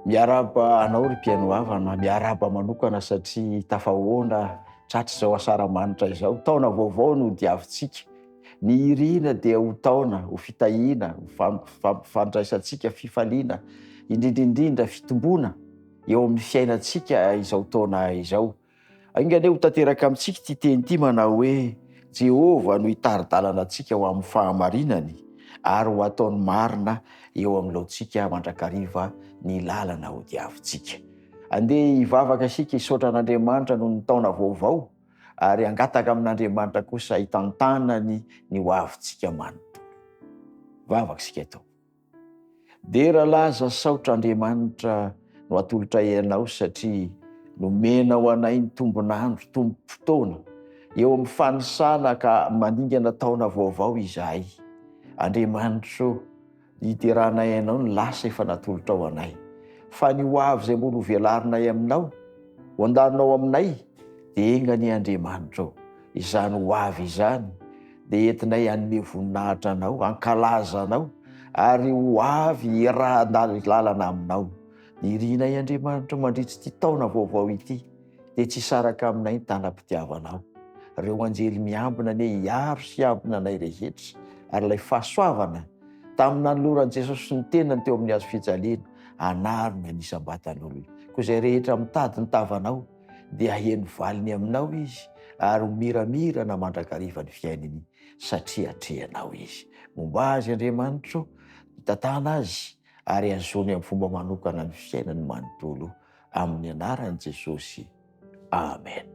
Miarahaba anao ry mpihaino havana, miarahaba manokana satria tafahoana tratr'izao asaramanitra izao. Taona vaovao no diavintsika. Ny irina dia ho taona, ho fitahiana, ho fampifandraisantsika fifaliana, indrindra indrindra fitomboana eo amin'ny fiainantsika izao taona izao. Enga anie ho tanteraka amintsika ity teny ity manao hoe, Jehovah no hitari-dalana antsika ho amin'ny fahamarinany, ary ho ataony marina eo anoloantsika mandrakariva ny lalana hodiavintsika. Andeha hivavaka isika hisaotra an'Andriamanitra noho ny taona vaovao, ary hangataka amin'Andriamanitra kosa hitantanany ny hoavintsika manontolo. Vavaka isika Tompo. Dera laza saotra Andriamanitra no atolotray anao satria nomenao anay ny tombon'andro, tombom-potoana eo amin'ny fanisana ka mandingana taona vaovao izahay. Andriamanitro ô, hideranay anao ny lasa efa natolotrao anay, fa ny ho avy izay mbola hovelarinay aminao, ho andalinao aminay, dia enga anie Andriamanitra ô, izany ho avy izany dia entinay hanome voninahitra Anao, hankalaza Anao, ary ho avy hiaraha-dalana Aminao. Ny irinay Andriamanitra mandritra ity taona vaovao ity dia tsy hisaraka aminay ny tanam-pitiavanao. Ireo anjely miambina anie hiaro sy hiambina anay rehetra, ary ilay fahasoavana tamin'ny nanoloran'i Jesosy ny tenany teo amin'ny hazo fijaliana hanarona ny isam-batan'olona. Koa izay rehetra mitady ny tavanao, dia haheno valiny aminao izy ary ho miramirana mandrakariva ny fiainany satria atrehanao izy. Momba azy Andriamanitro, hitantana azy ary hazoany amin'ny fomba manokana ny fiainany manontolo amin'ny anaran'i Jesosy. Amen.